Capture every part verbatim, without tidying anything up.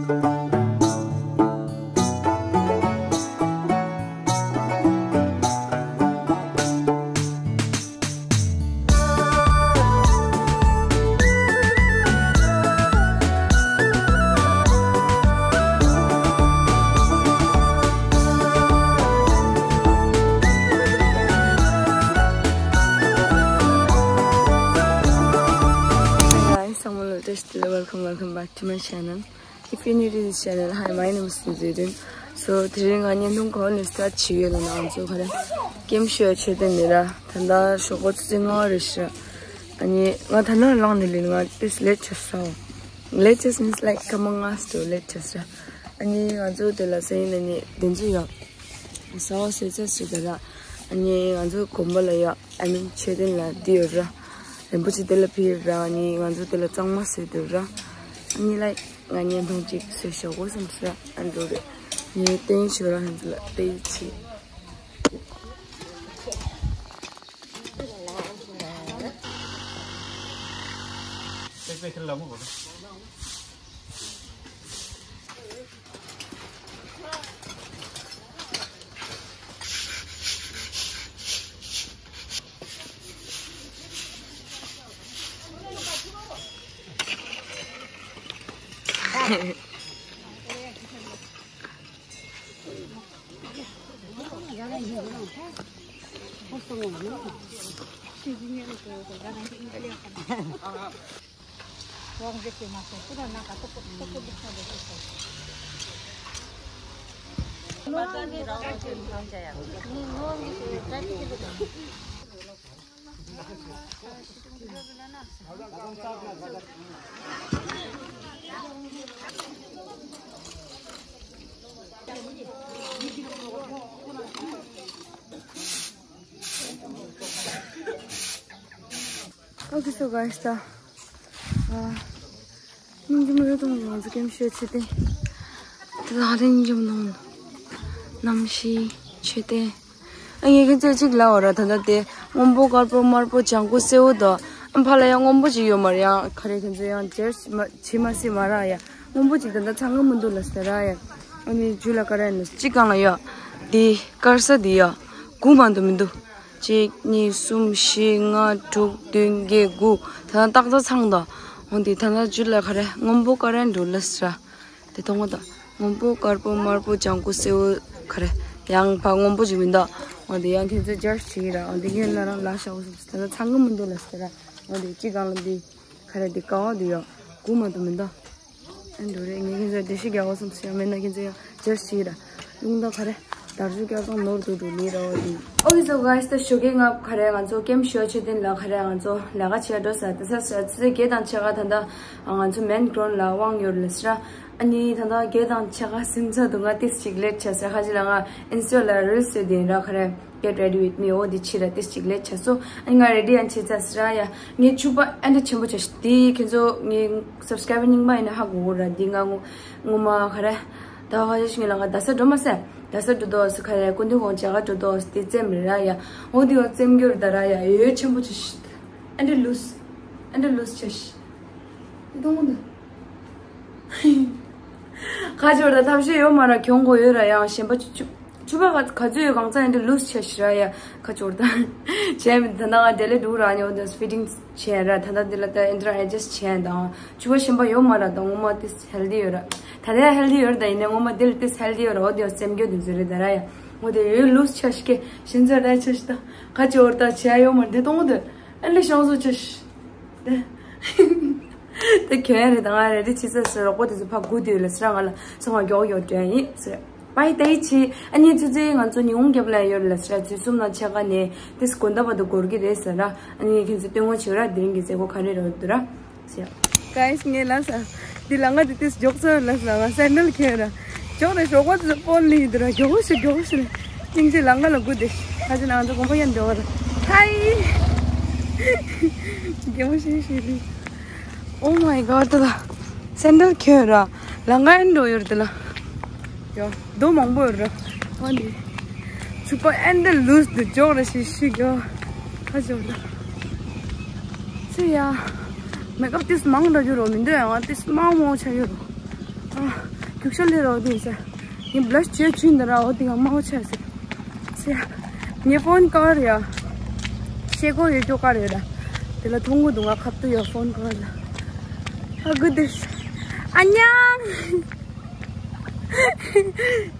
Guys, someone will just welcome, welcome back to my channel. If you're new to this channel, hi, my name is Nizidin. So, དེ་རིང་ང་བརྙན་ཐུང་གོ་ནས་སི་ཊར་ཊི་བྱེད་ཡོད་ལ་ང་ཚོ་ག་རེ་ཀེམ་ཤོ་ཆེ་དེ་ནི་ར་ད་ལྟ་ཞོགས་པ་ཆུ་ཚོད་ལྔ་པ་རེད་ཤག་ཨ་ནི་ང་ད་ནང་ལངས་ནས་ལིན་ང་ཏིས་ལེ་ཊི་ཆེ་སོང་། ལེ་ཊི་ཆེ་མིན་སི་ལའིཀ་ཁ་མ་ང་སི་ཊི་ལེ་ཊི་ཆེ་སོང་། ཨ་ནི་ང་ཚོ་དེ་ལ་སེ་ཡིན་ཨ་ནི་དེ་ཚོ་ཡོད། ཟ་བ་ཟས་ཚར་ཟེར་ད་ར། ཨ་ནི་ང་ཚོ་དགོན་པ་ལ་ཡ་ཨ་མིན་མཆོད་རྟེན་ལ་འདི་ཡོད་ར། རིན་པོ་ཆེ་དེ་ལ་ཕེབས་ར། ཨ་ནི་ང་ཚོ་དེ་ལ་གཙང་མ་བཟོས་འདུག་ར། ཨ་ནི་ལའིག་ང་བརྙན་ཐུང་གཅིག་བཟོས་ཞོག་གོ་བསམ་སོང་། ཨ་འགྲོ་རེད། ངས་བསྟན་ཞོར་ར་ཧན་ཚོ་ལ་བལྟས་ཡིན་ཆེ། Okay, so guys, ད་ཨ་སྙིང་རྗེ་མོ་ཡོད་དང་ང་ཚོ་ཀེམ་ཤོ་ཆེ་དེ། ད་ལྟ་སྙིང་རྗེ་མོ་ནང་གནམ་གཤིས་ཆེ་དེ། ཨ་ངས་ཁྱེད་ཚོ་གཅིག་ལབ་པ་ར། ད་ལྟ་དེ་སྔོན་པོ་དཀར་པོ་དམར་པོ་ལྗང་ཁུ་སེར་པོ་དང་ཨ་ཕ་ལ་ཡང་སྔོན་པོ་ཅིག་ཡོད་མ་རེད། ཡང་ག་རེ་ཁྱེད་ཚོ་ཡང་ཇར་ཇི་མ་བྱེད་མ་སྲིད་མ་ར་ཡ། སྔོན་པོ་ཅིག་ད་ལྟ་ཚང་གི་མི་འདུག་ལ་ཟེར་ར་ཡ། ཨ་ནི་ཇུ་ལ་ཀ་ར་ནི་གཅིག་སྒང་ལ་ཡ། དེ་དཀར་ས་དེ་ཡ། དགུ་མ་གཏོགས་མི་འདུག་གཅིག་གཉིས་གསུམ་བཞི་ལྔ་དྲུག་བདུན་བརྒྱད་དགུ་ད་ལྟ་ཏག་ཏག་ཚང་དང་། འོ་དེ་ད་ལྟ་ཇུ་ལ་ཀ་ར་སྔོན་པོ་ཀ་ར་འགྲོ་ལ་ཟེར་ར། དེ་མཐོང་གོ་ད། སྔོན་པོ་དཀར་པོ་དམར་པོ་ལྗང་ཁུ་སེར་པོ་ག་རེ། ཡང་ཕ་སྔོན་པོ་ཅིག་མི་འདུག་འོ་དེ་ཡང་ཁྱེད་ཚོས་ཇར་ཇི་བྱེད་ཀྱི་ར། འོ་དེ་ངས་ལ་རང་ལ་ཤ་བོ་སོང་ད་ལྟ་ཚང་གི་མི་འདུག་ལ་ཟེར་ར། འོ་དེ་གཅིག་སྒང་ལ་འདི་ག་རེ་འདི་ཀ་བ་འདི་ཡོད་དགུ་མ་གཏོགས་མི་འདུག་ཨ་འདུག་རེད། ངས་ཁྱེད་ཚོར་འགྲེལ་བཤད་རྒྱག་དགོས་བསམ་སོང་། ཡང་མིན་ན་ཁྱེད་ཚོ་ཡང་ཇར་ཇི་བྱེད་ཀྱི་ར། རླུང་རྟ་ག་རེ་དར་ཆུ་བསྐྱར་གཏོང་ནོར་འདུག་འདུག་ལི་ར་བ་འདི། Okay, so guys, ད་ཞོགས་ཀས་ང་ག་རེ་ང་ཚོ་ཀེམ་ཤོ་ཆེ་དེ་ལ་ག་རེ་ང་ཚོ་ལས་ཀ་བྱེད་འགྲོ་ས་དེ་ས་ས་ཆུ་ཚོད་བརྒྱད་དང་ཕྱེད་ཀ་ད་ལྟ་ང་ཚོ་མེན་གྷི་རོན་ལ་དབང་ཡོད་ལ་ཟེར་ར། ཨ་ནི་ད་ལྟ་བརྒྱད་དང་ཕྱེད་ཀ་ཟིན་ཚར་འདུག་ང་ཏིས་ཅིག་ལེ་ཊི་ཆགས་ཟེར། ཁ་ཅིག་ལ་ང་ཨིན་སི་ཊ་ལ་རིལ་སི་བཟོས་དེ་ཡིན་ར། ག་རེ་Get ready with me འོ་དེ་ཕྱིར་ར་ཏིས་ཅིག་ལེ་ཊི་ཆགས་སོང་། ཨ་ནི་ང་རེ་ཌི་ཡང་བྱས་ཚར་ཟེར་ར་ཡ། ངའི་ཕྱུ་པ་ཨེ་འདྲ་ཆེན་པོ་ཆགས་ཤག་དེ་ཁྱེད་ཚོ་ངའི་སབ་སི་ཀ་རའི་བར་རྙིང་པ་ཡིན་ན་ཧ་གོ་གོ་ར། དེ་ང་ངོ་ངོ་མ་ག་རེ་ད་ཁ་ཅིག་ངའི་ལ་ང་རྡ་ས་འགྲོ་མ་ཟེར། རྡ་ས་འགྲོ་དོ་ཟེར། ག་རེ་སྐུ་མདུན་དགོངས་མཇལ་ཁ་འགྲོ་དོ་ཟེར། དེ་རྩེད་མོ་རེད་ར་ཡ། འོ་དེ་འོ་རྩེད་མོ་རེད་ད་ར་ཡ། ཡོད་ཆེན་པོ་ཆགས་ཤག་ཨེ་འདྲ་ལུས་ཨེ་འདྲ་ལུས་ཆགས་ཤག་དེ་མཐོང་གོ་འདུག་ཁ་ཅིག་བར་ད་ཐབས་ཤེས་ཡོད་མ་ར། གྱོང་གོ་ཡོད་ར། ཡང་གཞན་པ་ཆུ་ཆུ་ཆུ་པ་ག་ག་ཚོད་ཡོད་གང་ཚང་ཡིན་དེ་ལུས་ཆགས་ཤག་ར་ཡ། ཁ་ཅིག་བར་ད་བྱས་མི་ད་ནང་ང་དེ་ལས་འགྲོ་ར། ཉོ་དེ་ཕི་ཊིང་བྱས་ར། ད་ད་དེ་ལ་ད་ཨེ་འདྲ་ཨེ་ཇ་སི་ཊི་བྱས་དང་ཆུ་པ་གཞན་པ་ཡོད་མ་ར། ད་ངོ་མ་དེ་ཧེལ་ཐི་ཡོད་ར། ད་དེ་ཧེལ་ཐི་ཡོད་ར། ད་ཡིན་ནའི་ངོ་མ་དེ་ལ་དེ་ཧེལ་ཐི་ཡོད་ར། འོ་དེ་སེམས་རྒྱུད་དེ་ཚོ་རེད་ད་ར་ཡ། འོ་དེ་ཡོད་ལུས་ཆགས་ཤག་ཤིན་ཚ་ར་ཆགས་ཤག་ད་ཁ་ཅིག་བར་ད་བྱས་ཡོད་མ་ར། དེ་མཐོང་གོ་འདུག་ཨ་ལེ་ཤང་བཟོ་ཆ་ཤི། དེ་དེ་གྱོན་རེད་ད། ང་རེ་རེ་ཆི་ས་སི་རོགས་པ་དེ་ཚོ་ཕ་གུ་དེ་ལ་སི་ར་ང་ལ་སོང་བ་མགྱོགས་མགྱོགས་འགྲོ་ཡིན་ཟེར། པའི་ཏའི་ཆི། ཨ་ནི་ཆུ་ཚོད་ང་ཚོ་ཉི་ཧོང་རྒྱབ་ལ་ཡོད་ལ་སི་ར། ཆུ་ཚོད་གསུམ་དང་ཕྱེད་ཀ་ནས་དེ་སི་དགོན་ཐ་བར་དུ་འགོར་གི་རེད་ཟེར་ར། ཨ་ནི་ཁྱེད་ཚོ་སྟོན་དགོངས་བྱེད་ར། དེ་རིང་གི་མཛད་སྒོ་ག་རེ་རོལ་འདུག་ར། Guys, ངས་ལ་ས་འདི་ལ་ང་དེ་དེ་མགྱོགས་ཚོད་ལ་ས་ང་སེན་ཌལ་གྱོན་ར། མགྱོགས་རེ་ཞོགས་པ་དེ་ཚོ་ཕོན་ལི་དུ་ར། མགྱོགས་ཤིག་མགྱོགས་ཤིག་ལ་སྙིང་རྗེ། ལ་ང་ལ་སྒུག་དེ་ཤི། ཁ་ཅིག་ང་ཚོ་དགོན་པ་ཡན་འགྲོ་བ་ར། ཧའི། མགྱོགས་ཤིག་ཤིག་ལི། Oh my god, དེ་ལ་སེན་ཌལ་གྱོན་ར། ལ་ང་ཡན་འགྲོ་ཡོད་དེ་ལ། ཡོ། རྡོ་མང་པོ་ཡོད་ར། ཨ་ནི་ཆུ་པ་ཨེ་འདྲ་ལུས་དུ་འཇོག་ར་ཤི་ཤི་གོ། ཁ་ཅོ་ར། ཚེ་ཡ། མེ་ཀབ་ཏིས་མང་འདྲ་རྒྱུ་རོ་མི་འདུག་ཡ། ང་ཏིས་མང་མོ་ཆ་ཡོད་རོ། ཨ། རྒྱུག་ཤར་ལས་རོགས་དེ་ཡིན་ས། ངས་བླ་བཅོས་བཅུན་འདི་ར་འོ་དེ་ག་དམའ་བོ་ཆགས་ཟེར། ཟེར། ངའི་ཕོན་ཀ་བར་ཡ། ཤེལ་སྒོ་ཡོད་རྒྱུ་ཀ་བར་ཡོད་ར། དེ་ལ་མཐོང་གོ་འདུག་ང་ཁ་ཐུག་ཡ་ཕོན་ཀ་བར་ལ། ཨ་གུ་དེ། ཨ་ཉང་།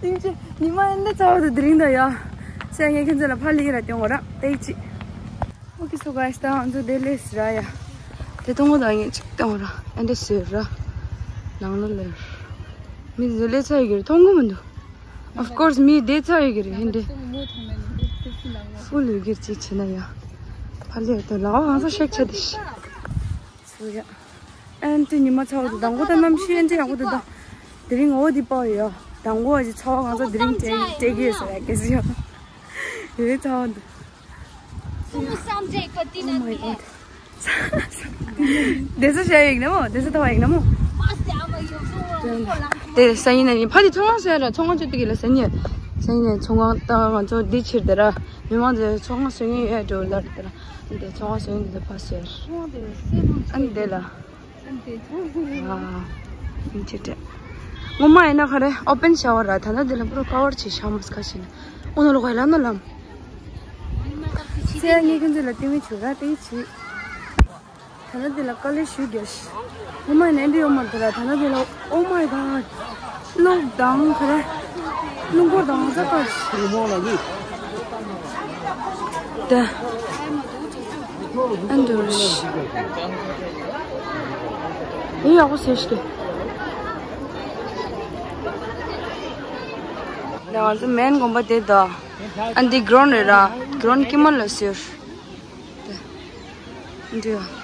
ཡིན་ཅི་ཉི་མ་ཨེ་འདྲ་ཚ་བ་དུ་དེ་རིང་དུ་ཡ། ཟེར་ངས་ཁྱེད་ཚོ་ལ་ཕར་ལི་ར་སྟོན་འོ་ར་ཏེ་ཅི། Okay, so guys, ད་ང་ཚོ་དེ་ལས་ར་ཡ། དེ་གཏོང་གོ་ད་ངས་ཅིག་གཏོང་ར། ཨེ་འདྲ་ཟེར་ར། ནང་ལོ་ལེར། མི་དེ་ཚོ་ལས་ཚ་ཡོད་ཀྱི་རེད། མཐོང་གི་མི་འདུག Of course, མི་བསྡད་ཚ་ཡོད་ཀྱི་རེད། ཧེ་འདྲ། ཧྥུལ་ཡོད་ཀྱི་རེད། ཅིག་བྱས་ན་ཡ། ཕ་ལེ་དོ་ལའོ་ང་ཚོ་ཤེག་ཆ་དེ་ཤི། སུ་ཡ། ཨན་ཏི་ཉི་མ་ཚ་བ་དུ་དང་པོ་ད་གནམ་གཤིས་ཨན་ཏི་ཡག་པོ་འདུག་ད། དེ་རིང་འོ་དེ་པའོ་ཡ། དང་པོ་ཨ་ཅི་ཚ་བ་ང་ཚོ་དེ་རིང་སྤྲད་སྤྲད་ཀྱི་ཡོད་ཟེར་ཡ་སྐད་ཆ་ཡ། ཡོད་ཚ་བ་འདུག Tumu samjhe ko tina Oh my nahi hai. God. This is sharing, no? This is the way, no? དེ་སང་ཉིན་ནས་ཕ་དེ་ཚོང་ཁང་བཟོས་ར། ཚོང་ཁང་བཅོ་དེ་གི་ལ་སང་ཉིན། སང་ཉིན་ཚོང་ཁང་ད་ང་ཚོ་འདི་ཕྱིར་དེ་ར། མི་མང་ཚོ་ཚོང་ཁང་བཟོ་མཁན་ཡོད་འགྲོ་ལར་དེ་ར། འདི་ཚོང་ཁང་བཟོ་མཁན་འདི་ཕ་བཟོས། ཨ་ནི་དེ་ལ། ཨ། ཡིན་ཅི་སྤྲད། ངོ་མ་ཡིན་ན་ག་རེ་ཨོ་པན་ཤ་ཝར་ར། ད་ལྟ་འདི་ལ་པུ་རོ་ཀ་བར་བྱེད་ཤག་མོ་ཁ་ཤས་ནི། ཨོ་ན་ལོ་ག་ལ་ན་ལམ། ཚེ་ངས་ཁྱོད་ཚོ་ལ་ལྟོས་མི་བྱུང་ར་ཏེ་ཆི། ད་ལྟ་འདི་ལ་དཀའ་ལས་ཞུ་རྒྱུ་ཞིག་ངོ་མ་ཡིན་ན་འདི་ཡོད་མ་རེད་ར། ད་ལྟ་འདི་ལ། Oh my God. གློག་དང་ག་རེ། རླུང་འཁོར་དང་ང་ཚ་ཀར། ད། ཨ་འདུར། ཡིན་ཡག་པོ་ཟེར་ཤི། ང་ཚོ་མེན་དགོན་པ་དེ་ད། ཨ་འདི་གྲོན་རེད་ར། གྲོན་ཀི་མ་ལ་ཟེར། འདི།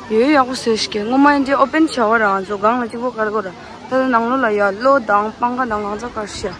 ཡོད་ཡག་པོ་བཟོས་ཤིག་ངོ་མ་ཡིན་དེ་ཨོ་པན་བྱ་བ་རང་ཚོ་སྒང་ལ་གཅིག་པོ་དཀར་གོ་ར། ད་ལྟ་ནང་ལོགས་ལ་ཡ་གློག་དང་སྤང་ཁ་དང་གང་ཚ་དཀར་ཤག་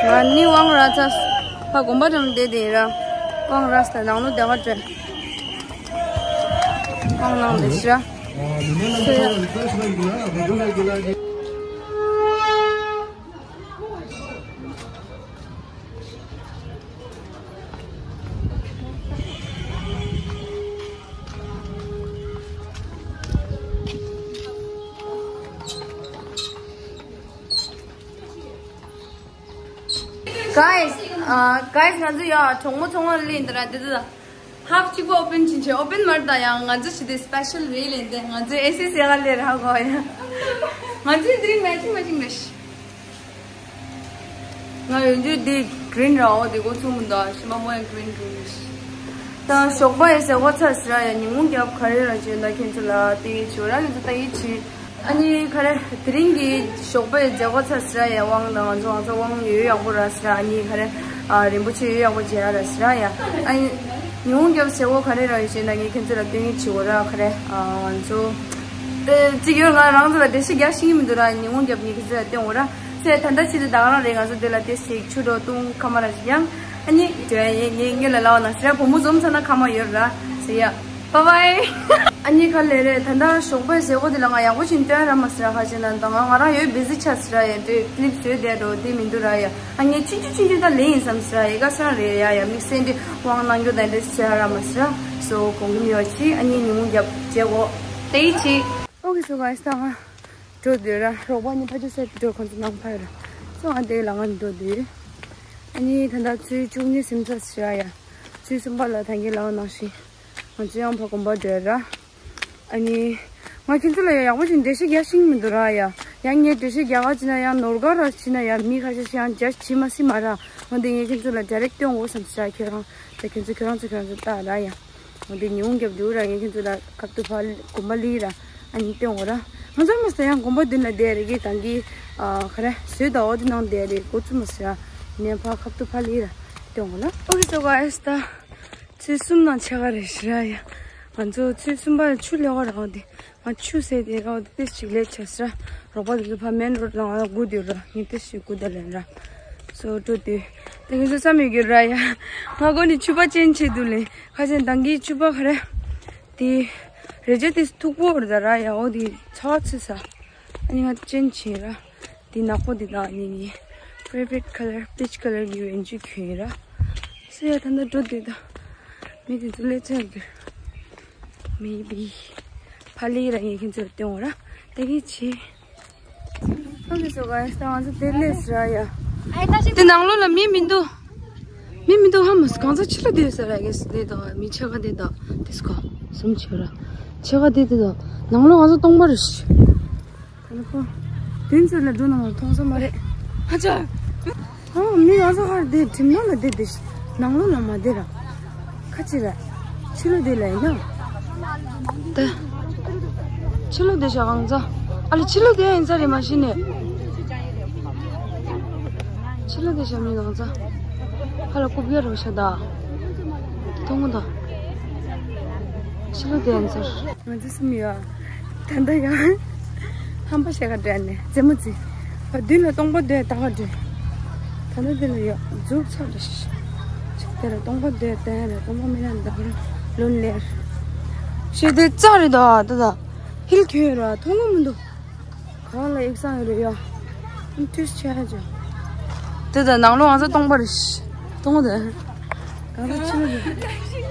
ང་ནི་དབང་ར་ཚ། ཕ་དགོན་པ་འགྲམ་བསྡད་དེ་ར། དབང་ར་ས་ནང་ལོ་བདེ་བ་བྲལ། དབང་ནང་ལས་ཤི་ར། སོ་ཡ། Guys, uh, guys, ང་ཚོ་ཡ་གྲོགས་མོ་ཚོང་བ་ལེན་དེ་ར་དེ་དེ་ཧབ་གཅིག་པོ་ཨོ་པན་ཕྱིན་ཆད། ཨོ་པན་མར་ད་ཡང་ང་ཚོ་ཞི་དེ་སི་པེ་ཤལ་རེད་ལེན་དེ། ང་ཚོའི་ཨེ་སི་སི་ཡ་ལེ་ར་གོ་ཡ། ང་ཚོའི་དེ་རིང་མེ་ཅིང་མེ་ཅིང་རེད། ང་ཡོད་རྒྱུ་འདི་གི་རིན་ར་འོ་དེ་གོ་ཚུགས་མི་འདུག་ཤི་མ་མོ་ཡང་གི་རིན་གི་རིན། ད་ཞོགས་པ་ཡི་ཟས་གོ་ཚར་ཟེར་ཡ། ཉིན་གུང་རྒྱབ་ག་རེ་ར་བྱོས་ད་ཁྱེད་ཚོ་ལ་དེ་ཡི་བྱོས་ར། ཁྱེད་ཚོ་ད་ཡི་བྱེད། ཨ་ནི་ག་རེ་དེ་རིང་གི་ཞོགས་པ་ཡི་ཟས་གོ་ཚར་ཟེར་ཡ། དབང་དང་ང་ཚོ་ང་ཚོ་དབང་ཡོད་ཡག་པོ་ར་ཟེར། ཨ་ནི་ག་རེ་ཨ་རིན་པོ་ཆེ་ཡོད་ཡག་པོ་བྱེད་ཡ་ར་ཟེར་ཡ། ཨ་ནི་ཉིན་གུང་རྒྱབ་ཟས་གོ་ག་རེ་ར་ཡོད་བྱོས་ད་ངས་ཁྱེད་ཚོ་ལ་སྟོན་གི་བྱེད་གོ་ར། ག་རེ་ཨ་ང་ཚོ་ཨེ་ཅིག་ཡོད། ང་རང་ཚོ་ལ་འགྲེལ་བཤད་རྒྱག་ཤེས་ཀྱི་མི་འདུག་ར། ཉིན་གུང་རྒྱབ་ངས་ཁྱེད་ཚོ་ལ་སྟོན་གོ་ར། ཚེ་ད་ལྟ་ཕྱི་དེ་ད་ག་རང་རེད། ང་ཚོ་དེ་ལ་དེ་ཞིག་ཆུ་འགྲོ་བཏུང་ཁ་མ་ར་ཞིག་ཡང་། ཨ་ནི་དོན་ཡེ་ངེད་ངེད་ལ་ལའོ་ན་ཟེར་བུ་མོ་འཛོམས་ཚར་ན་ཁ་མ་ཡོད་ར་ཟེར་ཡ། Bye bye. ཨ་ནི་ག་ལེ་རེད། ད་ལྟ་ཞོགས་པའི་ཟས་གོ་དེ་ལ་ང་ཡག་པོ་ཞིག་སྟོན་ར་མ་ཟེར་ཁ་ཅིག་ན་ད་ང་ང་རང་ཡོད་བི་ཟི་ཆགས་ཟེར་ཡ། དེ་ཀི་ལིབ་བཟོས་བསྡད་འགྲོ་དེ་མི་འདུག་ར་ཡ། ཨ་ངས་ཆུང་ཆུང་ཆུང་ཆུང་ད་ལེན་ཡིན་བསམ་ཟེར་ཡ། ཡ་ག་སང་རེད་ཡ། ཡ་དམིགས་བསལ་འདི་དབང་གནང་རྒྱུ་ད་འདྲ་ཟེར་ར་མ་ཟེར་སོ་གོང་གི་མི་ཡོད་ཅི། ཨ་ནི་ཉིན་མོ་རྒྱབ་བྱེད་གོ་དེ་ཡི་ཆི། Okay, so guys, ད་ང་འགྲོ་འདོད་ར། རོགས་པ་ནི་ཕ་ཆུ་སེ་བི་ཌིའོ་ཁོང་ཚོ་ནང་ཕ་ཡོད་ར། སོ་ང་དེ་ལ་ང་འགྲོ་འདོད། ཨ་ནི་ད་ལྟ་ཚོུད་བཅུ་གཉིས་ཟིན་ཚར་ཟེར་ཡ། ཚོུད་གསུམ་པ་ལ་ད་གིན་ལབ་པ་ནང་བཞིན་ང་ཚོ་ཡང་ཕར་དགོན་པ་འགྲོ་ཡ་ར། ཨ་ནི་ང་ཁྱེད་ཚོ་ལ་ཡ་ཡག་པོ་ཅིག་འགྲེལ་བཤད་རྒྱག་ཤེས་མི་འདུག་ར་ཡ། ཡང་ངས་འགྲེལ་བཤད་རྒྱག་ག་ཕྱིན་ན་ཡང་ནོར་འགའ་ར་ཕྱིན་ན་ཡ་མི་ཁ་ཤས་ཤིག་ཡང་རྒྱ་ཆེ་མ་སྲིད་མ་ར། འོ་འདི་ངས་ཁྱེད་ཚོ་ལ་ཌའི་རེག་སྟོན་དགོས་བསམ་ཟེར། ཁྱེད་རང་ད་ཁྱེད་ཚོ་ཁྱེད་རང་ཚོ་ཁྱེད་རང་ཚོ་ལྟ་ར་ཡ། འོ་འདི་ཉི་ཧོང་རྒྱབ་འགྲོ་ར། ངས་ཁྱེད་ཚོ་ལ་ཁ་ཐུག་ཕར་དགོན་པ་ལི་ར། ཨ་ནི་སྟོན་དགོས་ར། ང་ཚོ་མ་ཟད་ཡང་དགོན་པ་མདུན་ལ་བསྡད་རེད་གི། ད་གིན་ཨ་ག་རེ་ཟོས་ད་འོ་དེ་ནང་བསྡད་རེད། འགོ་བཙུགས་མ་ཟེར་ར། ནས་ཕར་ཁ་ཐུག་ཕར་ལི་ར་སྟོན་དགོས་ལ། ཨོ་ཁེ་སོ་ག་ཨེ་སི་ད། ཚོུད་གསུམ་དང་ཕྱེད་ཀ་རེད་ཤི་ར་ཡ། ང་ཚོ་ཚོུད་གསུམ་པ་ཆུ་ལེ་ག་ར་འོ་དེ། ང་ཆུ་ཟེར་དེ་ར་འོ་དེ་ཏིས་ཅིག་ལེ་ཆ་ཟེར་ར། རོགས་པ་དེ་ཚོ་ཕར་མེན་རོ་ཌི་ལ་ང་ལ་སྒུག་དུས་ར། ངས་ཏིས་ཅིག་སྒུག་ད་ལེན་ར། སོ་འགྲོ་དུས་ད་ངས་ཚོ་བསམ་ཡོད་ཀྱི་ར་ཡ། ང་གོ་ནི་ཆུ་པ་ཅན་ཆེ་དུ་ལེ། ཁ་ཆེན་ད་གིན་ཆུ་པ་ག་རེ། དེ་རེ་ཅ་དེ་མཐུག་པོ་རེད་ད་ར་ཡ། འོ་དེ་ཚ་བ་ཚིག་ས། ཨ་ནི་ང་ཅན་ཆེ་ར། དེ་ནག་པོ་དེ་དང་ཨ་ནི་ངའི་ཕེ་ཝ་རི་ཊི་ཁ་ལར་པིཆ་ཁ་ལར་གྱི་ཝེན་ཅུ་གྱོན་ཡོད་ར། སུ་ཡ་ད་ནི་འགྲོ་དུས་ད་མི་དེ་ཚོ་ལས་ཚར་གྱི། མེ་བི་ཕ་ལི་ར་ངས་ཁྱེད་ཚོར་སྟོན་འོ་ར། ད་གིན་ཆེ། ཨོ་ཁེ་སོ་ག་ཨེ་སི་ད་ང་ཚོ་དེ་ལས་ཟེར་ར་ཡ། དེ་ནང་ལོགས་ལ་མི་མི་འདུག་མི་མི་འདུག་ཧ་མ་སོང་། གང་ཚ་ཕྱི་ལོགས་བསྡད་ཟེར་ར་གི་སི་དེ་དང་མི་ཕྱེད་ཀ་དེ་དང་དེ་སྐོར་གསུམ་ཆོད་ར། ཕྱེད་ཀ་དེ་དེ་དང་ནང་ལོགས་ང་ཚོ་སྟོང་པ་རེད་ཤི། ད་ནི་ཁོ་དེ་ཚོ་ལ་འགྲོ་ནང་ལ་མཐོང་ས་མ་རེད། ཧ་ཅང་། ཨ་མི་ང་ཚོ་ཧར་དེ་ཁྲིམས་ནང་ལ་བསྡད་དེ་ཤི། ནང་ལོགས་ལ་མ་བསྡད་ར། ཁ་ཅིག་ར། ཕྱི་ལོགས་དེ་ལ་ཡིན་ན། ད། ཕྱི་ལོགས་དེ་ཤ་གང་ཚ། ཨ་ལེ་ཕྱི་ལོགས་དེ་ཡིན་ས་རེད་མ་གཞི་ནས། ཕྱི་ལོགས་དེ་ཤ་མི་གང་ཚ། ཧ་ལ་རྐུབ་ཡ་རོ་ཤ་ད། མཐོང་གོ་ད། ཕྱི་ལོགས་དེ་ཡིན་ས། ང་ཚོ་སུམ་ཡོད། ད་ལྟ་ཡང་ཧམ་པ་བཤད་ག་འདྲ་ནས་རྩེད་མོ་རྩེ། བ་མདུན་ལ་སྟོང་པ་སྡོད་ད་ག་འདྲ། ད་ལྟ་འདི་ལ་ཡོད་འཛུགས་ཚར་རེ་ཤི། དེ་ལ་སྟོང་པ་སྡོད་དེ་ལ་སྟོང་པ་མི་ལ་འདབ་ར་ལོན་ལེར། ཤི་དེ་རྩ་རེད་ད་ད་ད། ཧིལ་ཁྱོད་ར་མཐོང་གི་མི་འདུག་གང་ལ་ཡིག་ཚང་ཡོད་རེད་ཡ། ཨམ་ཐུས་ཆེ་ཧ་ཅང་། དེ་ད་ནང་ལོགས་ང་ཚོ་སྟོང་པ་རེ་ཤི། སྟོང་པ་དེ། གང་ལ་ཕྱི་ལོགས་དེ།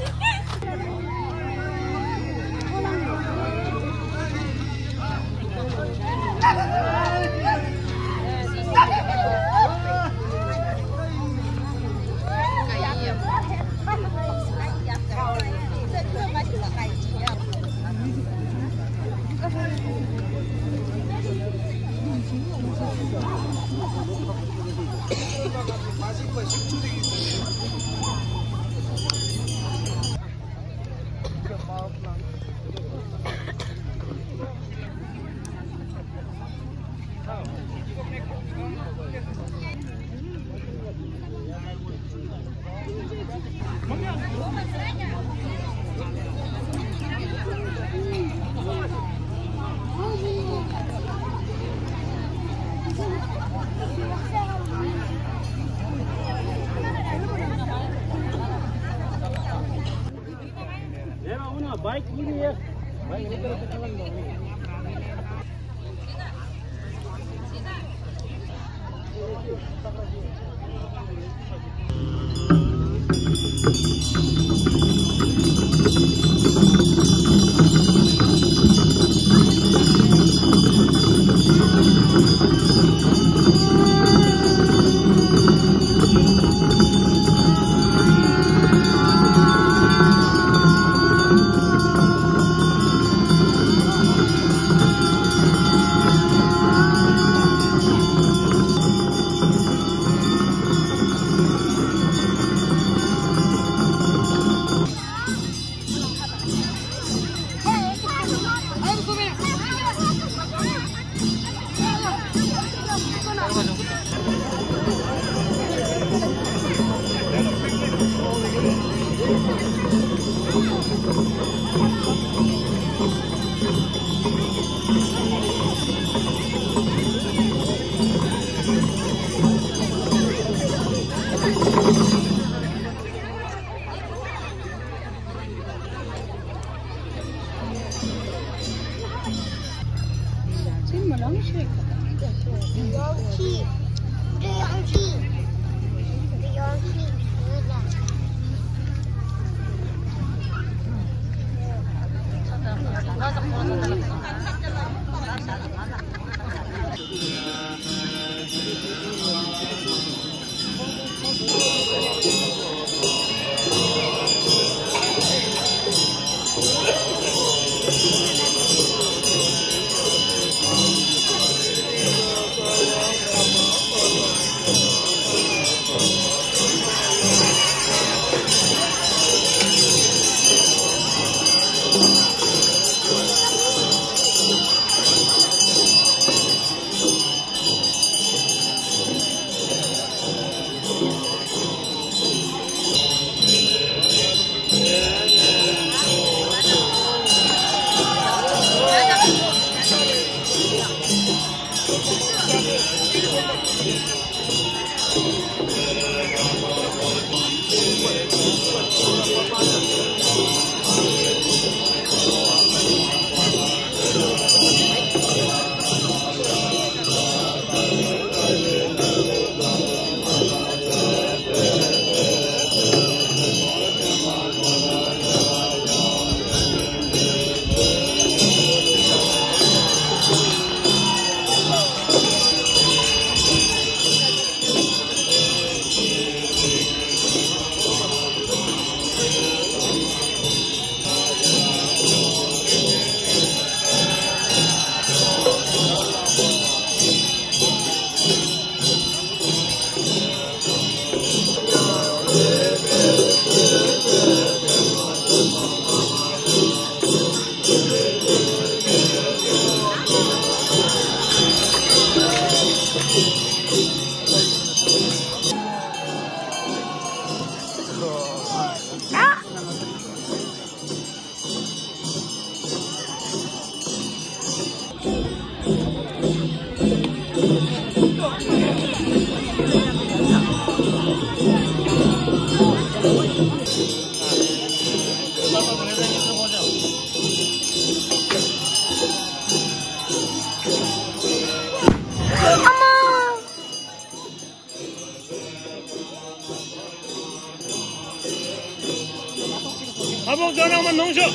ཨ་བོ་ཀ་རང་མ་ནང་ཤོག་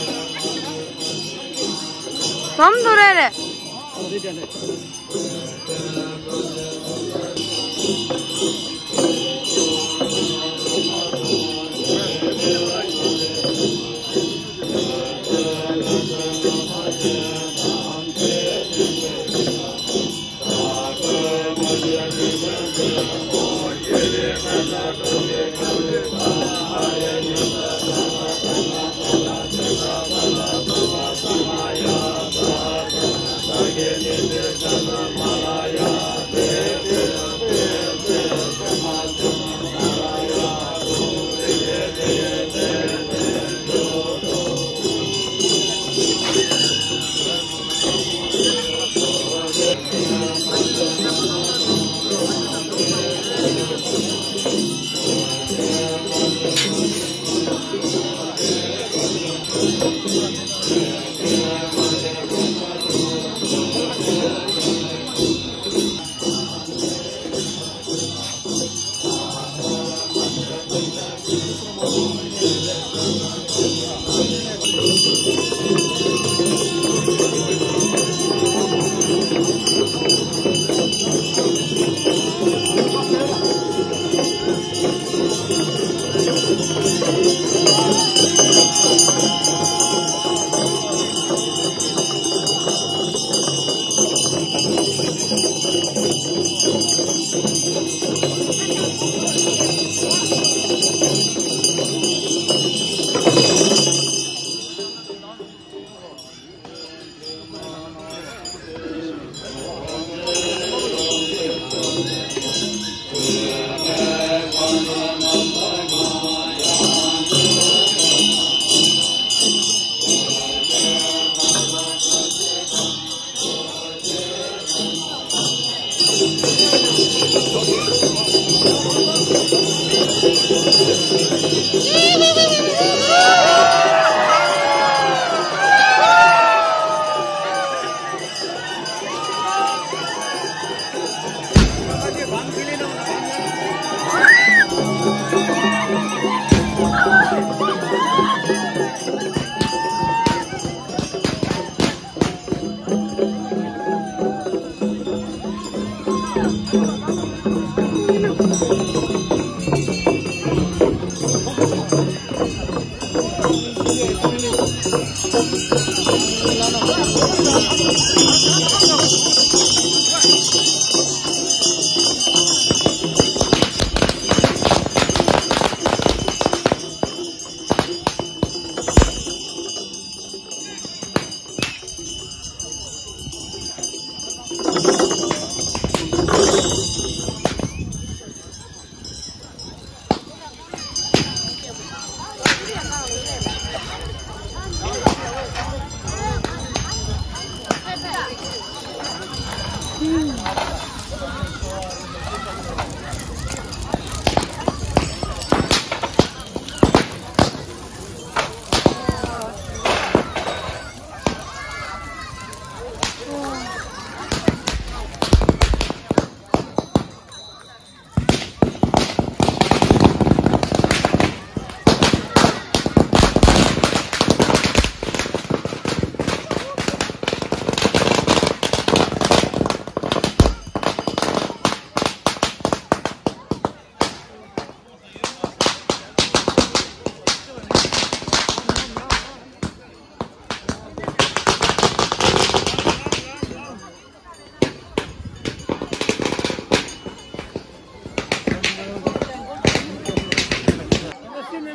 ལམ་དུ་རེ་རེ།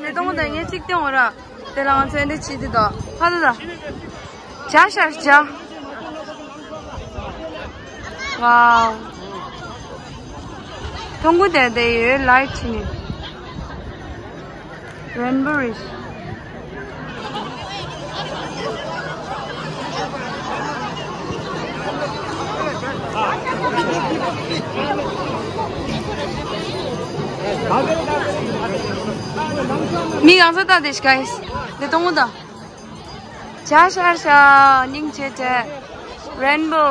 དེ་གཏོང་དང་ངས་གཅིག་སྟོན་འོ་ར། དེ་ལ་ང་ཚོ་འདི་ཅི་དེ་དོ་ཧ་ད་ད། བྱ་ཤར་བྱ། ཝའོ། ཐོང་གུ་དེ་དེ་ཡོད་ལའིཊ་ཆི་ནི། རེན་བོ་རེད། མི་གང་ས་ད་དེ་ཤི་ག་ཡིས། དེ་གཏོང་གུ་ད། བྱ་ཤར་བྱ། སྙིང་རྗེ་རྗེ། རེན་བོ།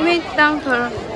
མིག་དང་ཐོར།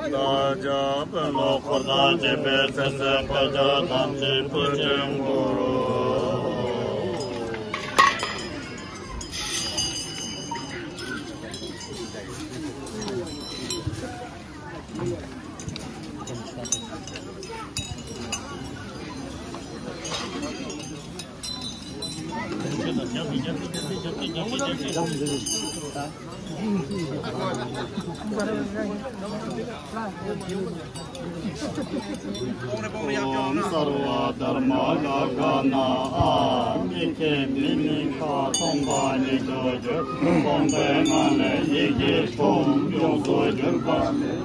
བདག་ཅག་དཔོན་སློབ་འཁོར་དང་བཅས་པའི་ཚེ་སྲོག་བཀའ་རྒྱ་དམ་ཚིག་ཕུལ་ཅིང་འབུལ། ཨོཾ་སརྦ་དྷརྨ་རཀྵ་ཎ་ཨཱཿ། མི་ཁེགས་མི་དམིགས་པ་སྟོང་པ་ཉིད་དུ་གྱུར། སྟོང་པའི་ངང་ལས་ཡི་གེ་ཁྲོམ་ཡོངས་སུ་གྱུར་པ།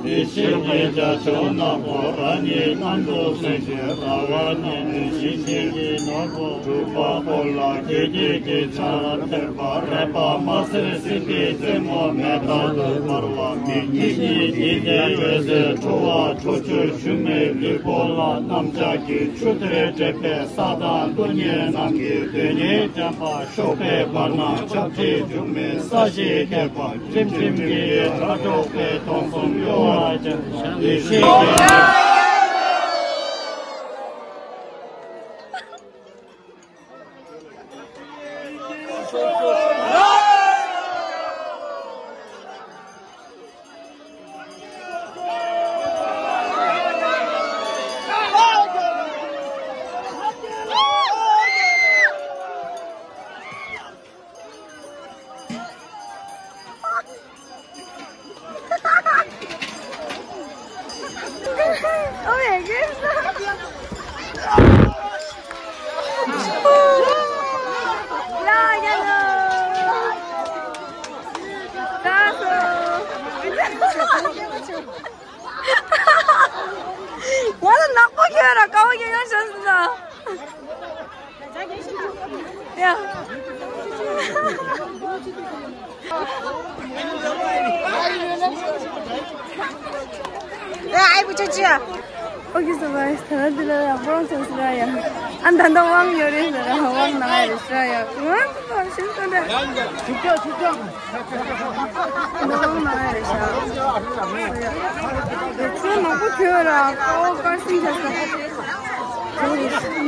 ཡེ་ཤེས་ཀྱི་རྒྱ་མཚོ་ནག་པོ་རང་ཉིད་རྣམ་པར་སེམས་ཤིང་རང་དབང་ཉིད་ནས་ཡེ་ཤེས་ཀྱི་ནོར་བུ་དྲུག་པ་པོ་ལ་བདེ་སྐྱིད་ཀྱི་ཆར་འབེབས་པ། རལ་པ་དམར་སེར་སྲིད་པའི་རྩེ་མོ་མེ་ལྟར་དུ་འབར་བ། མིག་གཉིས་ཀྱི་འོད་ཟེར་འཕྲོ་བ། ཁྲོ་ཆུ་ཞུན་མའི་ལུས་པོ་ལ་གནམ་ལྕགས་ཀྱི་ཆུ་གཏེར་འདྲེས་པའི་ས་དང་རྡུལ་སྙེད་རྣམས་ཀྱི་རྡུལ་སྙེད་བརྒྱན་པ། གཤོག་པའི་བར་སྣང་ཆབ་ཀྱི་འབྱུང་མོའི་ས་གཞིའི་ཁེབས་པ། ཁྲིམ་ཁྲིམ་གྱི་སྒྲ་སྒྲོགས་པའི་སྟོང་གསུམ་གཡོ་བ་ཅན། ཡེ་ཤེས་ཀྱི། Oh my goodness. ང་ལ་ནག་པོ་ཁྱོད་ར་ཀ་བ་ཁྱོད་ཡང་བྱས་སོང་ན། ཡ། ཨ་ཨའི་བུ་ཅོ་ཅི་ཡ། ཨོ་ཁེ་སོ་བཱའི་ད་ལྟ་འདི་ལ་ཡང་པོ་རང་ཚོ་སི་ར་ཡ། ཨ་ད་ད་དབང་ཡོད་རེད་ཟེར་ར་དབང་ནང་ཡ་རེད་ཤི་ར་ཡ། ང་ཚོ་ཤིན་ཏུ་འདྲ། ཆུ་ཀྱག་ཆུ་ཀྱག་ད་དབང་ནང་ཡ་རེད་ཤི་ར། ཁྱོད་ནག་པོ་ཁྱོད་ར་ཨོ་དཀར་སིང་ཆ་ས།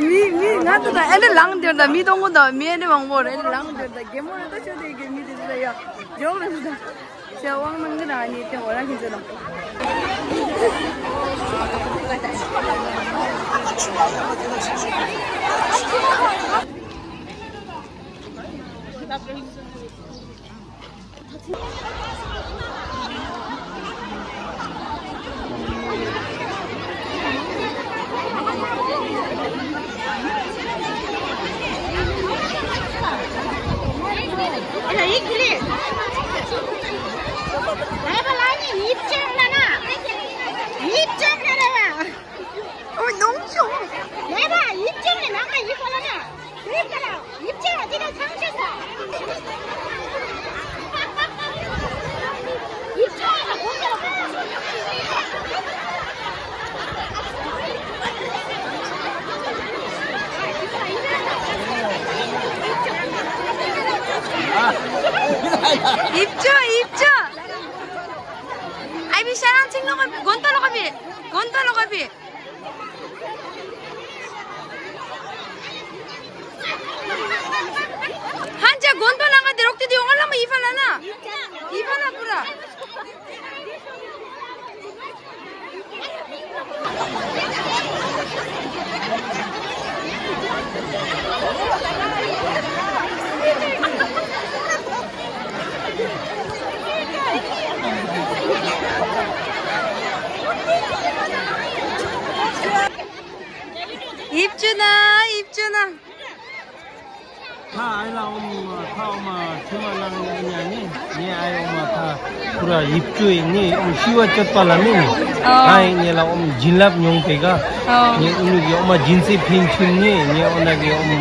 མི་མི་ང་ཚོ་ད་ཨེ་འདྲ་ལངས་འདིར་ད་མི་གཏོང་གོ་ད་མི་ཨེ་འདྲ་མང་པོ་རེད་ལངས་འདིར་ད་རྒན་མོ་རེད་ད་ཤོད་དེ་གི་མི་དེ་ཚོ་ཡ་ཇོག་རེད་ད། ཞེས་དབང་གནང་གི་རང་ཉིད་དེ་འོ་རང་གི་ཚོད་ལ། ཡིབ་ཅོ་ཡིབ་ཅོ། ཨའི་བི་ཤ་རང་ཚིག་ལོག་ག་དགོན་ཏོ་ལོག་ག་བི། དགོན་ཏོ་ལོག་ག་བི། ཧན་ཅ་དགོན་ཏོ་ལང་ག་དེ་རོག་ཏི་དེ་ཡོང་ལ་མ་ཡི་ཕ་ལ་ན། ཡི་ཕ་ལ་པུ་ར། ཡིབ་ཅུ་ན། ཡིབ་ཅུ་ན། ཐ་ཨའི་ལ་ཨོམ་ཐ་ཨོམ་ཁྲིམ་ལ་ཉ་ཉེ་ཉེ་ཨའི་ཨོམ་ཐ་ཁུ་ར་ཡིབ་ཅུ་ཡིན་ནི་ཨོམ་ཤི་བ་ཅོད་པ་ལ་མིན་ཨོ། ཨའི་ཉེ་ལ་ཨོམ་བྱིན་རླབས་མྱོང་པེ་ག་ཨོ། ཉེ་ཨུ་ནུ་གི་ཨོམ་བྱིན་སྲིད་ཕིན་ཆུན་ཉེ་ཉེ་ཨོ་ན་གི་ཨོམ་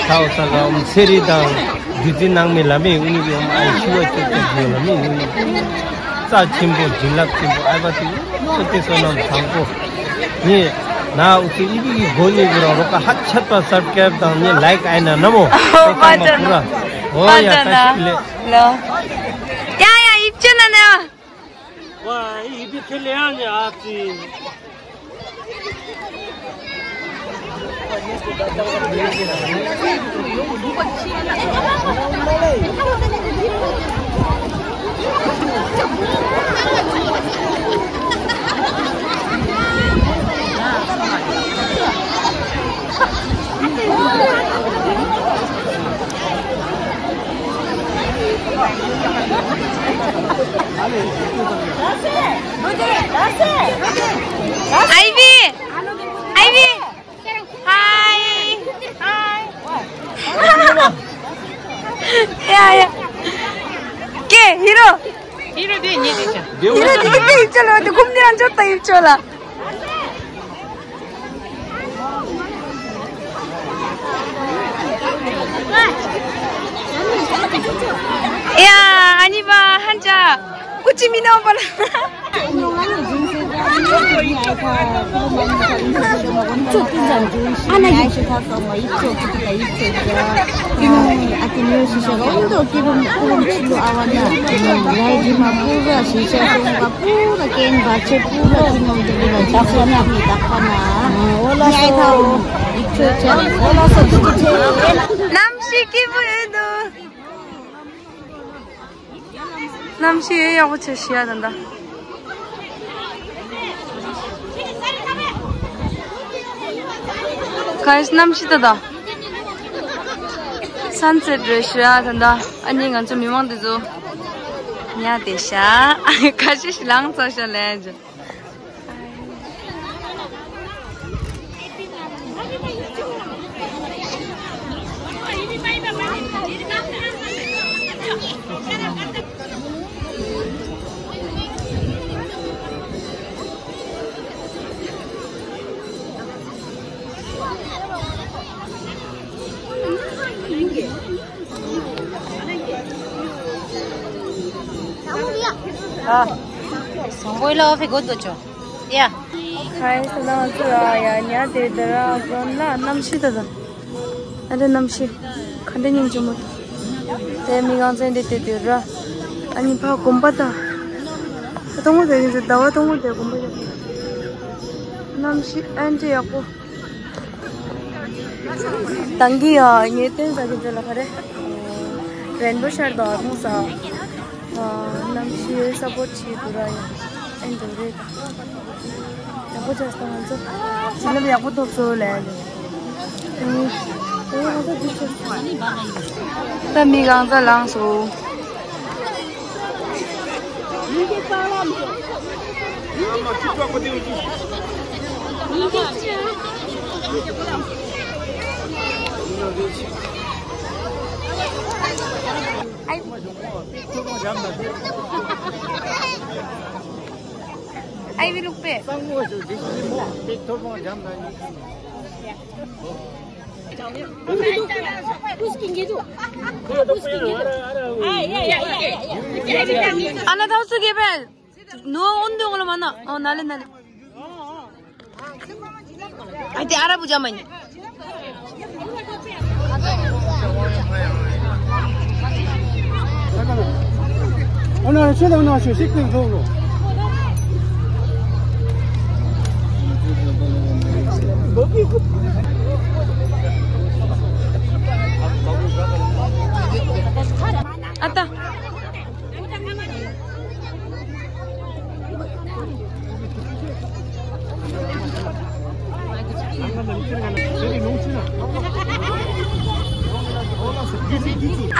ཐ་ཨོ་ས་ག་ཨོམ་ཚེ་རི་དང་བདུད་རྩི་ནང་མི་ལ་མིན་ཨུ་ནུ་གི་ཨོམ་ཨའི་ཤི་བ་ཅོད་ཅོད་ཡོད་ལ་མིན་ཨུ་ནུ་རྩ་ཆེན་པོ་བྱིན་རླབས་ཆེན་པོ་ཨའི་བ་དེ་ཨུ་ནུ་ཚོ་དེ་བསོད་ནམས་བཟང་པོ། ངས་ན་འུ་ཚོ་ཨི་བི་གི་སྒོ་ཉེ་གི་རང་རོགས་ཀ་ཧ་ཆད་པ་སབ་སྐྲའིབ་དང་ངས་ལའིག་ཨའི་ན་ན་མོ། ཨོ་པ་ཅ་ན། ཨོ་ཡ་ད་ཤི་ལེ། ལོ། ཡ་ཡ་ཡིབ་ཅེ་ན་ན། ཝ་ཨི་བི་ཁེ་ལེ་ཡ་ནི་ཨ་ཙི། ཨའི་བི། ཨའི་བི། ཧའི། ཧའི། ཡ་ཡ། ཀེ་ཧི་རོ། ཧི་རོ་དེ་ཉེ་དེ་ཆ། ཧི་རོ་དེ་ཡིབ་ཅོ་ལ་དེ་ཁུམ་དེ་རང་ཅོ་ད་ཡིབ་ཅོ་ལ། ཡ་ཨ་ནི་བ་ཧན་ཅ་ཀུ་ཅི་མི་ནོ་བ་ལ། གནམ་གཤིས་སྐྱིད་པོ་ཡོད་འདུག་གནམ་གཤིས་ཡག་པོ་ཆེ་ཤི་ཡ་ད་ད། ག་ཡིས་གནམ་གཤིས་ད་ད། སན་སེཊ་རེད་ཤི་ཡ་ད་ད། ཨ་ནི་ང་ཚོ་མི་མང་དེ་ཚོ་ཉལ་བསྡད་ཤག་ཁ་ཤས་ཤིག་ལངས་ཚར་ཤག་ལན་ཅི། ཨ། བཟང་པོ་ལ་ཨོ་ཕི་གོ་དོ་ཅོ། ཡ། ཧའི་ས་ལ་ང་ཚོ་ར་ཡ་ཉལ་བསྡད་དེ་ར་གོན་ལ་གནམ་གཤིས་ད་ད། ཨ་འདྲ་གནམ་གཤིས་ག་འདྲ་སྙིང་རྗེ་མོ་འདུག་དེ་མི་གང་ཚན་འདྲ་བསྡད་དུས་ར། ཨ་ནི་ཕ་དགོན་པ་ད། ད་སྟོང་པ་དེ་ཡིན་ཟེར་ཟླ་བ་སྟོང་པ་དེ་དགོན་པ་ཡོད། གནམ་གཤིས་ཨ་འདྲ་ཡག་པོ། དང་གི་ཡ་ངས་བསྟན་ས་གི་ཚོད་ལ་ག་རེ། རེན་བོ་ཤར་དང་ཨ་ཐུང་ས། གནམ་གཤིས་སཔོར་བྱེད་དུ་ར་ཡ། ཨེ་འགྲོ་རེད་ད། ཡག་པོ་བྱས་སོང་ང་ཚོ། བྱིན་རླབས་ཡག་པོ་ཐོབ་སོང་ལས། ད་མི་གང་ཚ་ལངས་སོང་། ཨའི་བི་ལུག་པེ། ཨ་ན་ཐང་སུ་གེ་པེ། ནོ་འོན་ཏེ་འོ་ལ་མ་ན། ཨོ་ན་ལེ་ན་ལེ། ཨ་དེ་ཨ་ར་བུ་ཇ་མ་ཉི། ཨ་ན་ཆོས་དང་ན་ཆོས་ཤིག་ཏུ་འགྲོ་ལོ། ཨ་ཏ།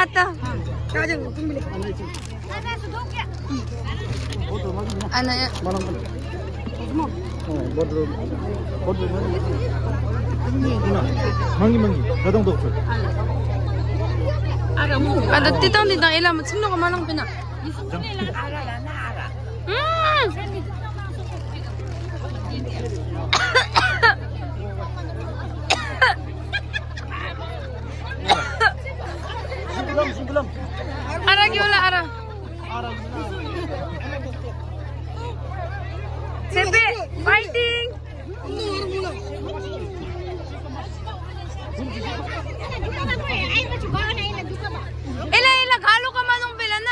ཨ་ཏ། ཨ་ན། མང་གི་མང་གི་ད་དང་ཏོག་ཚོད། ཨ་ད་ཏི་ཏང་ཏི་ཏང་ཨེ་ལ་མ་ཚིམ་ནོ་ག་མ་ལང་པེ་ན། ཨུམ། ཨ་ར་གི་ཨོ་ལ་ཨ་ར། ཚེ་འཕེལ་ཕའི་ཊིང་། ཨེ་ལ་ཨེ་ལ་ག་ལོ་ག་མ་ལོང་པེ་ལ་ན།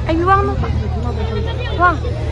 ཨ་ཡུ་ཝང་ནོ། ཝང་།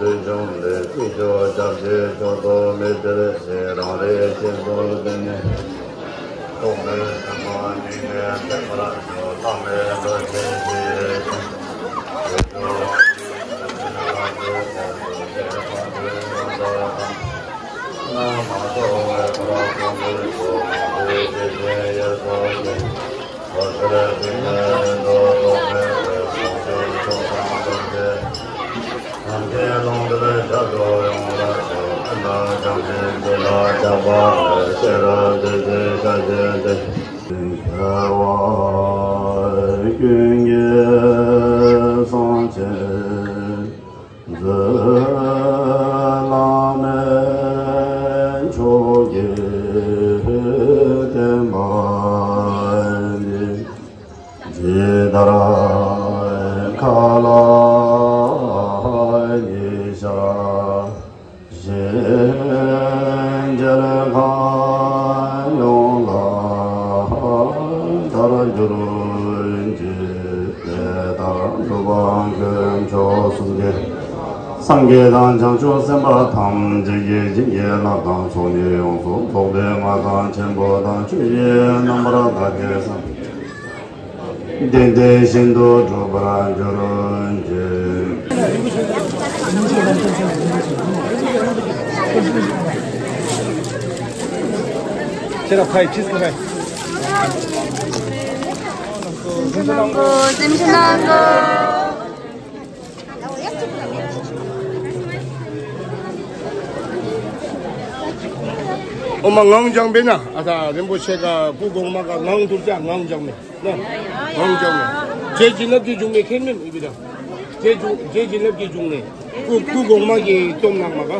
འདོད་འཇོམས་ལས་སྲིད་མཆོག་སྐྱབས་རྗེ་མཆོག་ཏུ་མི་སྟེར་ཞིང་རང་རེ་ཆེད་དུ་བསྟེན་ནས། རྟོག་མེད་སེམས་དཔའ་སྙིང་ནས་ཐེག་པར་མཆོག་བླ་མེད་རྡོ་རྗེ་འཆང་། ཀུན་གྱི་སངས་རྒྱས་བླ་མེད་མཆོག་གི་བསྟན་པ་འདི། ཇི་ལྟར་མཁའ་ལ་ཉི་ཤར། གཞན་འགྱུར་མཁའ་ཡོངས་ལ་ལྟར་གྱུར་ཅིག་དེ་ལྟར་གྲུབ་པ་དཀོན་མཆོག་གསུམ་གྱི་སངས་རྒྱས་དང་བྱང་ཆུབ་སེམས་དཔའ་ཐམས་ཅད་ཀྱིས་བྱིན་གྱིས་བརླབས་དང་ཚོགས་གཉིས་ཡོངས་སུ་རྫོགས་པའི་མངའ་ཐང་ཆེན་པོ་དང་ཆོས་ཀྱི་རྣམ་པར་དག་པའི་སངས་རྒྱས་བདེན་བདེན་བཞིན་དུ་འགྲུབ་པར་འགྱུར་གྱིས། ཁྱེད་རང་ཕ་ཡི་ཕྱིས་ཁ་ཕ་ཡི། སེམས་ཤིང་ནང་གོ། ཨོ་མ་ངང་བྱང་བས་ན་ཨ་ད་རིན་པོ་ཆེ་ག་སྐུ་གོང་མ་ག་ངང་དུར་ཅག་ངང་བྱང་མེ་ན་ངང་བྱང་མེ། རྗེ་བྱིན་རླབས་ཀྱི་འབྱུང་གནས་ཁེན་མེན་ཨི་བི་ད། རྗེ་བྱིན་རྗེ་བྱིན་རླབས་ཀྱི་འབྱུང་གནས་སྐུ་སྐུ་གོང་མ་གི་སྟོབས་ནང་མ་ག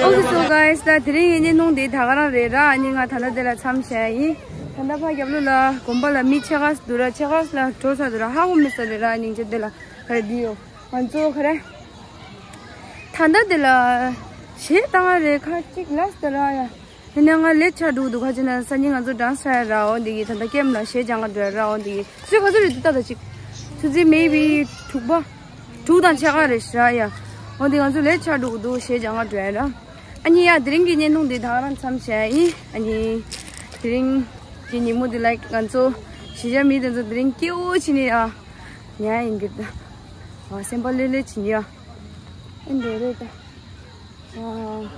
Okay, so guys, ད་དེ་རིང་ཡིན་ནི་ནོང་དེ་ད་ག་རང་རེད་ར། ཨ་ནི་ང་ད་ལྟ་དེ་ལ་མཚམས་བཞག་ཡིན། ད་ལྟ་ཕ་རྒྱབ་ལོ་ལ་དགོན་པ་ལ་མི་ཆེ་ཁག་འདུག་ར། ཆེ་ཁག་ལ་འགྲོ་ས་འདུག་ར། ཧ་གོ་མི་ས་རེད་ར། ཨ་ནི་ཅི་དེ་ལ་ག་རེ་འདི་ཡོད། ང་ཚོ་ག་རེ། ད་ལྟ་དེ་ལ་གཞས་བཏང་བ་རེད། ཁ་གཅིག་ལ་སྟེ་ར་ཡ། ཡིན་ན་ང་ལེ་ཆ་འགྲོ་འདུག་ཁ་ཅིག་ན་སང་ཉིན་ང་ཚོ་ཌན་སི་ཧྲ་ཡ་ར་འོ་འདི་གི་ད་ལྟ་ཀེམ་ལ་གཞས་སྦྱང་ག་འགྲོ་ཡ་ར་འོ་འདི་གི་ཚོད་ག་ཚོད་རེད་འདུག་ད་ལྟ་ཅིག་ཐུག་ཚེ་མེ་བི་དྲུག་པ། དྲུག་དང་ཕྱེད་ཀ་རེད་ཤག་ཡ། འོ་འདི་ང་ཚོ་ལེ་ཆ་འགྲོ་འདུག་གཞས་སྦྱང་ག་འགྲོ་ཡ་ར། ཨ་ནི་ཡ་དེ་རིང་གི་བརྙན་ཐུང་འདི་ད་ག་རང་མཚམས་བཞག་ཡིན། ཨ་ནི་དེ་རིང་གི་ཉིན་མོ་འདི་ལ་ང་ཚོ་གཞིས་ཆགས་མི་དེ་ཚོ་དེ་རིང་སྐྱིད་པོ་བྱས་ནས་ཨ་ཉལ་ཡིན་གི་ད། ཨ་སེམས་པ་ལྷོད་ལྷོད་བྱས་ནས་ཨ། ཨེ་འདྲ་རེད་ད། ཨ།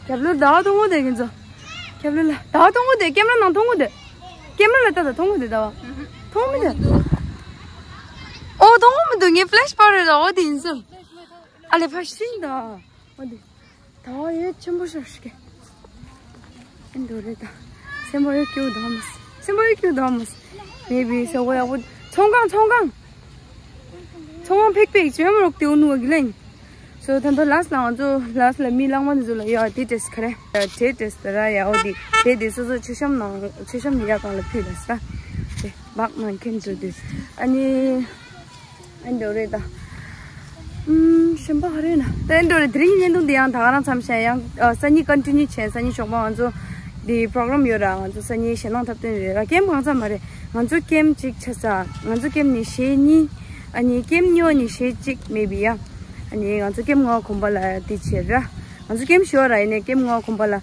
རྒྱབ་ལོར་ཟླ་བ་མཐོང་གོ་དེ་ཁྱེད་ཚོ། རྒྱབ་ལོར་ལ་ཟླ་བ་མཐོང་གོ་དེ་ཀེམ་ར་ནང་མཐོང་གོ་དེ། ཀེམ་ར་ལ་ལྟ་ད་མཐོང་གོ་དེ་ཟླ་བ། མཐོང་མི་འདུག་ཨོ་མཐོང་གོ་མི་འདུག་ངའི་ཕི་ལེ་ཤི་པར་རེད་ལ་ཨོ་དེ་ཡིན་ས། ཨ་ལེ་ཕ་ཤིང་ད། ཨོ་དེ། ད་ཡོད་ཆེན་པོ་ཤོར་ཤི་ཀེ། ཨེ་འདྲ་རེད་ད། སེམས་པ་ཡོད་སྐྱོ་དོ་མོ། སེམས་པ་ཡོད་སྐྱོ་དོ་མོ། མེ་བི་ས་འོ་ཡག་པོ། ཚོང་ཁང་ཚོང་ཁང་། ཚོང་ཁང་ཕེག་ཕེག་ཅེ་མ་རོག་ཏེ་འུ་ནུ་གི་ལེན། སོ་ད་ལྟ་ལ་སི་ལ་ང་ཚོ་ལ་སི་ལ་མི་ལང་མ་ནི་ཚོ་ལ་ཡ་དེ་ཏེས་ཁ་རེ་དེ་ཏེས་ད་ར་ཡ་འོ་དེ་དེ་དེ་སོ་སོ་མཆོད་བཤམས་ནང་མཆོད་བཤམས་ཡ་གང་ལ་ཕུལ་ལ་ས་དེ་བག་མ་མཁན་འགྲོ་དུས་ཨ་ནི་ཨ་འདྲ་རེད་ད། ཨུམ། གཞན་པ་ག་རེ་ཡོད་ན། ད་ཨེ་འདྲ་རེད། དེ་རིང་གི་བརྙན་ཐུང་འདི་ཡང་ད་ག་རང་མཚམས་བཞག་ཡང་ཨ་སང་ཉིན་ཀོན་ཊི་ནིའུ་བྱས། སང་ཉིན་ཞོགས་པ་ང་ཚོ་འདི་པོ་རོ་གྷ་རམ་ཡོད་ར། ང་ཚོ་སང་ཉིན་ཞེད་སྣང་འཐབ་སྟོན་རེད་ར། ཀེམ་གང་ཚང་མ་རེད། ང་ཚོ་ཀེམ་གཅིག་ཆ་ས། ང་ཚོ་ཀེམ་ནི་གཞས་གཉིས། ཨ་ནི་ཀེམ་གཉིས་པ་ནི་གཞས་གཅིག་མེད་པི་ཡ། ཨ་ནི་ང་ཚོ་ཀེམ་ལྔ་པ་གོམ་པ་ལ་འདི་བྱས་ར། ང་ཚོ་ཀེམ་བཞི་པ་ར་ཡིན་ནའི་ཀེམ་ལྔ་པ་གོམ་པ་ལ།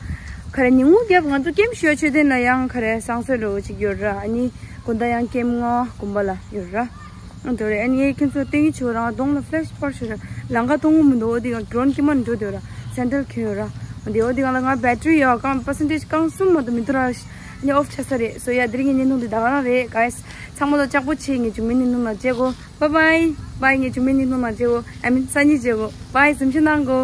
ག་རེ་ཉིན་གུང་རྒྱབ་ང་ཚོ་ཀེམ་བཞི་པ་མཆོད་རྟེན་ལ་ཡང་ག་རེ་བསང་གསོལ་འདྲ་བོ་ཅིག་ཡོད་ར། ཨ་ནི་དགོང་དག་ཡང་ཀེམ་ལྔ་པ་གོམ་པ་ལ་ཡོད་ར། འདོད་རེད། ཨ་ནི་ཁྱེད་ཚོ་ལྟ་གི་ཆོག་རང་གདོང་ལ་ཕི་ལེ་ཤི་པར་ཤོར་ར། ལམ་ཁ་མཐོང་གི་མི་འདུག་འོ་དེ་གང་ཌོ་རོན་གྱི་མ་འགྲོ་འདོད་ར། སེན་ཌལ་གྱོན་ཡོད་ར། འོ་དེ་འོ་དེ་གང་ལ་ང་བེ་ཊི་རི་ཡོད་གང་པར་སེན་ཊེ་ཇི་གང་གསུམ་མ་གཏོགས་མི་འདུག་ར། ཨ་ནི་ཨོཕ་ཆགས་ས་རེད། སོ་ཡ་དེ་རིང་གི་བརྙན་ཐུང་འདི་ད་ག་རང་རེད་གྷའེ་སི། ཚང་མ་ལ་ལྕགས་པོ་ཆེ། ངས་བྱུང་མིན་བརྙན་ཐུང་ལ་མཇལ་གོ། བཱའི་བཱའི། བཱའི། ངས་བྱུང་མིན་བརྙན་ཐུང་ལ་མཇལ་གོ། ཨ་མིན་སང་ཉིན་མཇལ་གོ། བཱའི། གཟིམ་ཤིག་གནང་གོ།